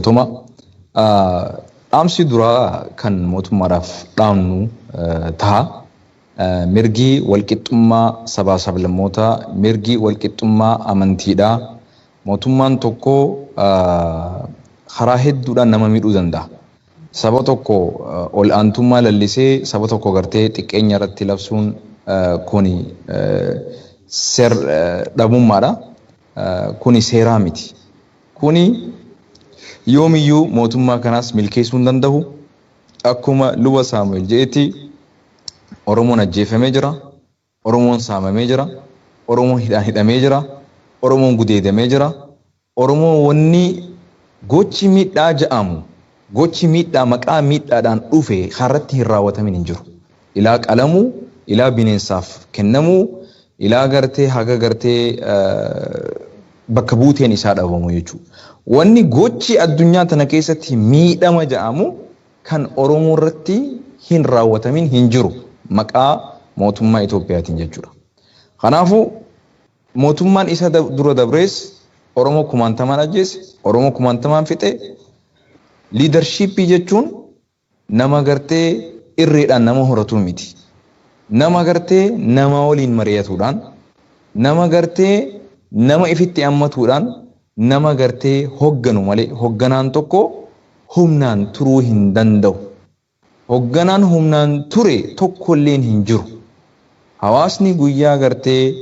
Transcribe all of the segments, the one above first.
Galatoomaa. Dhaamsi duraa kan mootummaadhaaf dhaamnu ta'a. Mirgi walqixxummaa sabaa sablammootaa, mirgi walqixxummaa amantiidhaa. Mootummaan tokko karaa hedduudhaan nama miidhuu danda'a. Saba tokko ol aantummaa lallisee saba tokko gartee xiqqeenya irratti labsuun kuni seer dhabummaadha. Kuni seeraa miti. Kuni yoomiyyuu mootummaa kanaas milkeessuu hin danda'u. Akkuma Luba Saamu'eel jedhetti, Oromoon ajjeefamee jira. Oromoon saamamee jira. Oromoon hidhaan hidhamee jira. Oromoon gudeedamee jira. Oromoon wanni gochi miidhaa ja'amu, gochi miidhaa maqaa miidhaadhaan dhufe karratti hin raawwatamin hin jiru. Ilaa qalamuu, ilaa bineensaaf kennamuu, ilaa gartee haga gartee bakka buuteen isaa dhabamu jechuudha. Wanni gochi addunyaa tana keessatti miidhama ja'amu kan Oromoo irratti hin raawwatamin hin jiru maqaa mootummaa Itoophiyaatiin jechuudha. Kanaafuu mootummaan isa dura dabrees Oromoo kumaantamaan ajjeese, Oromoo kumaantamaan fixe. Leadership jechuun nama gartee irreedhaan nama horatu miti. Nama gartee nama waliin mari'atuudhaan, nama gartee nama ifitti hammatuudhaan nama gartee hogganu malee, hogganaan tokko humnaan turuu hin danda'u. Hogganaan humnaan ture tokkolleen hin jiru. Hawaasni guyyaa gartee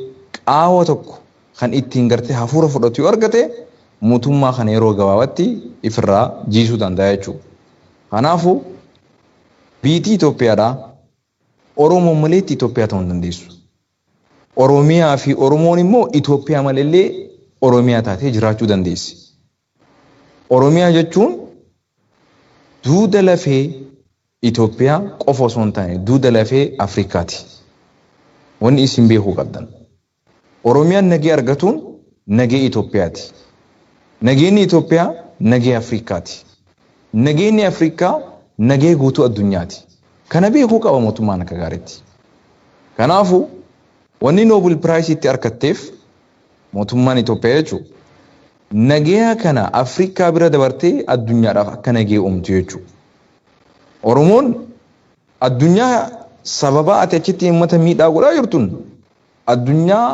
qaawa tokko kan ittiin gartee hafuura fudhatu yoo argate, mootummaa kana yeroo gabaabatti ifirraa jiisuu danda'a jechuudha. Kanaafuu biitii Itoophiyaadhaa Oromoon maleetti Itoophiyaa ta'uu hin dandeessu. Oromiyaa fi Oromoon immoo Itoophiyaa malellee Oromiyaa taatee jiraachuu dandeessi. Oromiyaa jechuun duuda lafee Itoophiyaa qofa osoo hin taane, duuda lafee Afrikaati. Wanni isin beekuu qabdan. Oromiyaan nagee argatuun nagee Itoophiyaati. Nageenyi Itoophiyaa nagee Afrikaati. Nageenyi Afrikaa nagee guutuu addunyaati. Kana beekuu qaba mootummaan akka gaariitti. Kanaafuu wanni Nobel Prize itti argatteef mootummaan Itoophiyaa jechuudha. Nagaya kana Afrikaa bira dabartee addunyaadhaaf akka nagee uumtu jechuudha. Oromoon addunyaa sababa ati achitti uummata miidhaa godhaa jirtuun addunyaa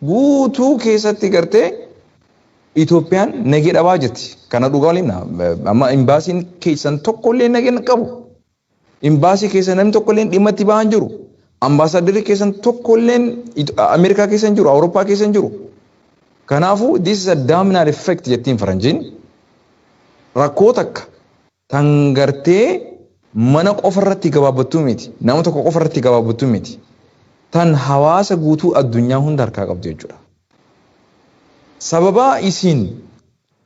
guutuu keessatti gartee Itoophiyaan nagee dhabaa jirti. Kana dhugaa waliin amma imbaasiin keessan tokkollee nagee hin qabu. Imbaasii keessa namni tokkollee dhimma itti bahan jiru. Ambaasaaddarri keessan tokkolleen Ameerikaa keessa hin jiru, Awurooppaa keessa hin jiru. Kanaafuu this is a domino effect jettiin faranjiin. Rakkoo takka tan gartee mana qofa irratti gabaabbattuu miti. Nama tokko qofa irratti gabaabbattuu miti. Tan hawaasa guutuu addunyaa hunda harkaa qabdu jechuudha. Sababaa isin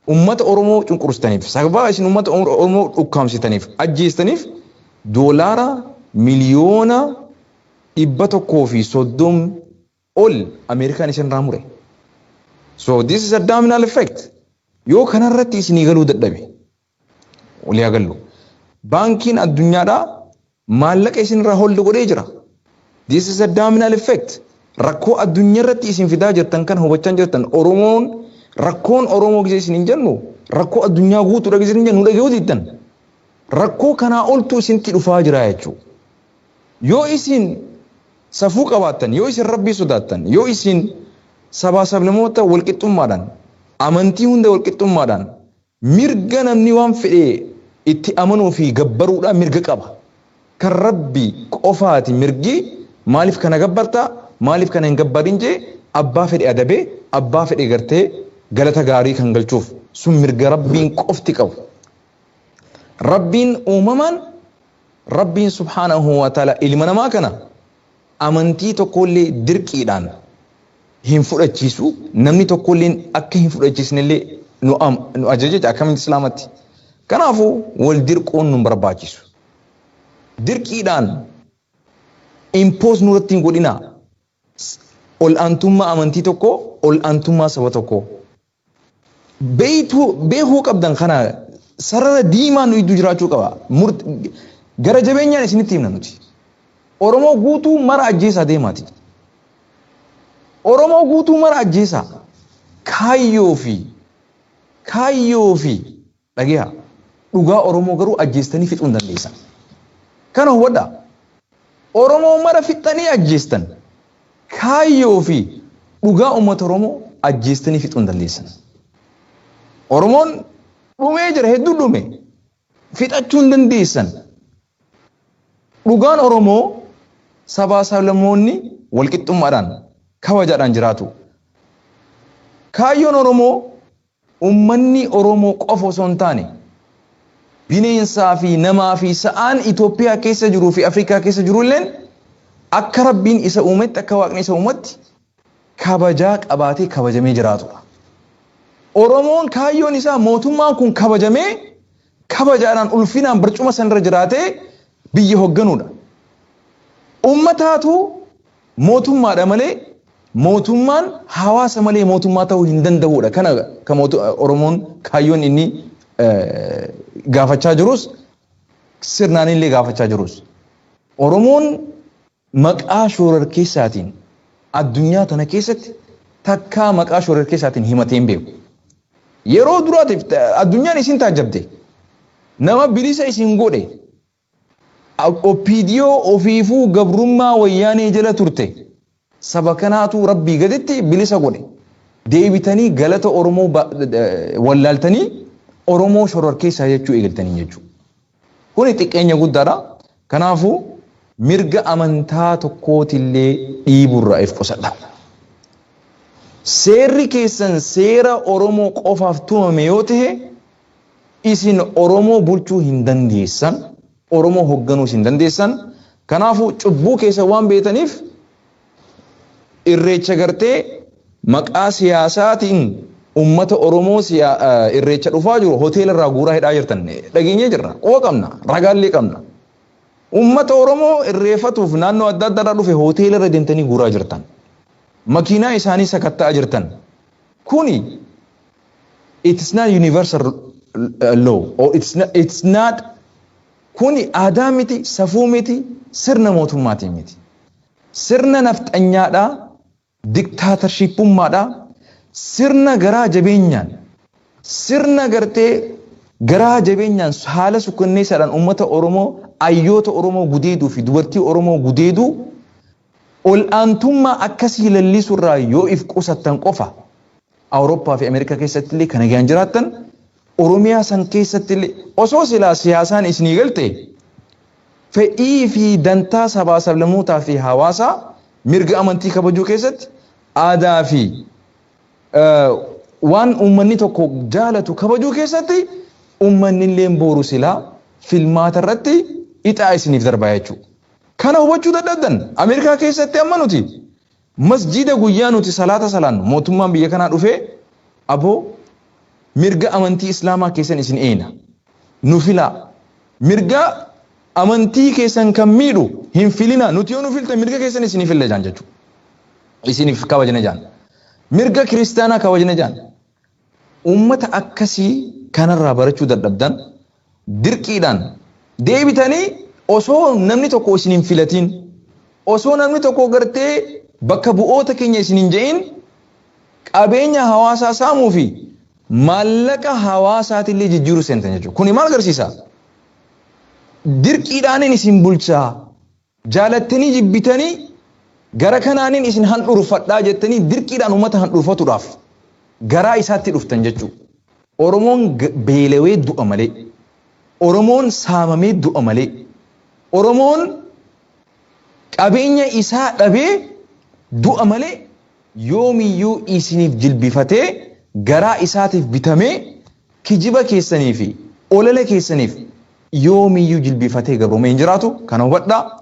ummata Oromoo cunqursitaniif, sababaa isin ummata Oromoo dhukkaamsitaniif, ajjeestaniif, $130 miliyoona ol Ameerikaan isin irraa mure. So this is a domino effect. Yoo kanarratti isinii galuu dadhabe, walii haa gallu. Baankiin addunyaadhaa maallaqa isin irraa hold godhee jira. This is a domino effect. Rakkoo addunyaa irratti isin fidaa jirtan kan hubachaa jirtan, Oromoon rakkoon Oromoo gisee isin hin jennu, rakkoo addunyaa guutuudha gisee isin jennu dhaga'uu diiddan. Rakkoo kanaa oltu isinitti dhufaa jira jechuudha. Yoo isin safuu qabaattan, yoo isin Rabbii sodaattan, yoo isin sabaa sablamoota walqixxummaadhaan, amantii hunda walqixxummaadhaan, mirga namni waan fedhe itti amanuu fi gabbaruudhaan mirga qaba. Kan Rabbi qofaati mirgi maaliif kana gabbartaa, maaliif kana hin gabbarin jee abbaa fedhe adabee, abbaa fedhe gartee galata gaarii kan galchuuf, sun mirga Rabbiin qofti qabu. Rabbiin uumamaan, Rabbiin subhaanahu wa ta'ala ilma namaa kana amantii tokkollee dirqiidhaan hin fudhachiisu, namni tokkollee akka hin fudhachiisnellee nu ajaja akkamitti Islaamatti. Kanaafuu wal dirquun nu barbaachisu. Dirqiidhaan impose nurratti hin godhinaa. Ol aantummaa amantii tokkoo, ol aantummaa saba tokkoo. Beektuu beekuu qabdan kana, sarara diimaa nu iddoo jiraachuu qaba. Gara jabeenyaan isinitti himna nuti. Oromoo guutuu mara ajjeesaa deemaati. Oromoo guutuu mara ajjeesaa. Kaayyoo fi dhageeha. Dhugaa Oromoo garuu ajjeestanii fixuu hin dandeessan. Kana hubadhaa. Oromoo mara fixxanii ajjeestan. Kaayyoo fi dhugaa uummata Oromoo ajjeestanii fixuu hin dandeessan. Oromoon dhumee jira, hedduu dhume. Fixachuu hin dandeessan. Dhugaan Oromoo sabaa sablammoonni walqixxummaadhaan kabajaadhaan jiraatu. Kaayyoon Oromoo uummanni Oromoo qofa osoo hin taane bineensaa fi namaa fi sa'aan Itoophiyaa keessa jiruu fi Afrikaa keessa jiru illeen akka Rabbiin isa uumetti, akka Waaqni isa uumetti kabajaa qabaatee kabajamee jiraatudha. Oromoon kaayyoon isaa mootummaan kun kabajamee kabajaadhaan ulfinaan barcuma sanarra jiraatee biyya hoogganuudha. Uummataatu mootummaadha malee mootummaan hawaasa malee mootummaa ta'uu hin danda'uudha. Kana kan Oromoon kaayyoon inni gaafachaa jirus, sirnaan illee gaafachaa jirus. Oromoon maqaa shororkeessaatiin addunyaa tana keessatti takkaa maqaa shororkeessaatiin himatee hin beeku. Yeroo duraatiif addunyaan isin taajjabde, nama bilisa isin godhe, OPDO ofiifuu gabrummaa Wayyaanee jala turte, saba kanaatu Rabbii gaditti bilisa godhe. Deebitanii galata Oromoo wallaaltanii Oromoo shororkeessaa jechuu eegaltanii jechuudha. Kuni xiqqeenya guddaadha. Kanaafuu mirga amantaa tokkootillee dhiiburraa if qusadha. Seerri keessan seera Oromoo qofaaf tumame yoo ta'e, isin Oromoo bulchuu hin dandeessan, Oromoo hoogganuus hin dandeessan. Kanaafuu cubbuu keessa waan beetaniif Irreecha gartee maqaa siyaasaatiin ummata Oromoo Irreecha dhufaa jiru hoteela irraa guuraa hidhaa jirtan dhageenyee jirra. Quba qabna, ragaallee qabna. Ummata Oromoo irreeffatuuf naannoo adda addaa irraa dhufe hoteela irra deemtanii guuraa jirtan. Makiinaa isaanii sakatta'aa jirtan. Kuni it's not universal law or it's not, kuni aadaa miti, safuu miti, sirna mootummaatii miti. Sirna nafxanyaadhaa, dictatorshipummaadhaa, sirna garaa jabeenyaan, sirna gartee garaa jabeenyaan haala sukkanneessaadhaan uummata Oromoo, ayyoota Oromoo gudeeduu fi dubartii Oromoo gudeeduu, ol aantummaa akkasii lallisuurraa yoo if qusattan qofa Awurooppaa fi Ameerikaa keessatti illee kan nagaan jiraattan. Oromiyaa san keessatti illee osoo silaa siyaasaan isinii galte, fedhii fi dantaa sabaa, sablammootaa fi hawaasaa, mirga amantii kabajuu keessatti, aadaa fi waan uummanni tokko jaalatu kabajuu keessatti, uummanni illee booru silaa filmaata irratti ixaa isiniif darbaa jechuudha. Kana hubachuu dadhabdan. Ameerikaa keessatti amma nuti masjida guyyaa nuti salaata salaannu mootummaan biyya kanaa dhufee, "Aboo, mirga amantii Islaamaa keessan isin eena, nu filaa, mirga amantii keessan kan miidhu hin filina, nuti yoo nu filtan mirga keessan isinii filla" jaan jechuudha. Isiniif kabajna jaan. Mirga kiristaanaa kabajna jaan. Uummata akkasii kanarraa barachuu dadhabdan, dirqiidhaan deebitanii osoo namni tokko isin hin filatiin, osoo namni tokko gartee bakka bu'oota keenya isin hin je'in, qabeenya hawaasaa saamuu fi maallaqa hawaasaatillee jijjiiruu seentan jechuudha. Kuni maal agarsiisa? Dirqiidhaanin isin bulchaa, jaalattanii jibbitanii gara kanaanin isin handhurfadhaa jettanii dirqiidhaan uummata handhurfatuudhaaf garaa isaatti dhuftan jechuudha. Oromoon beelawee du'a malee, Oromoon saamamee du'a malee, Oromoon qabeenya isaa dhabee du'a malee, yoomiyyuu isiniif jilbifatee garaa isaatiif bitamee kijiba keessanii fi olala keessaniif yoomiyyuu jilbifatee gabroomee hin jiraatu. Kana hubadhaa.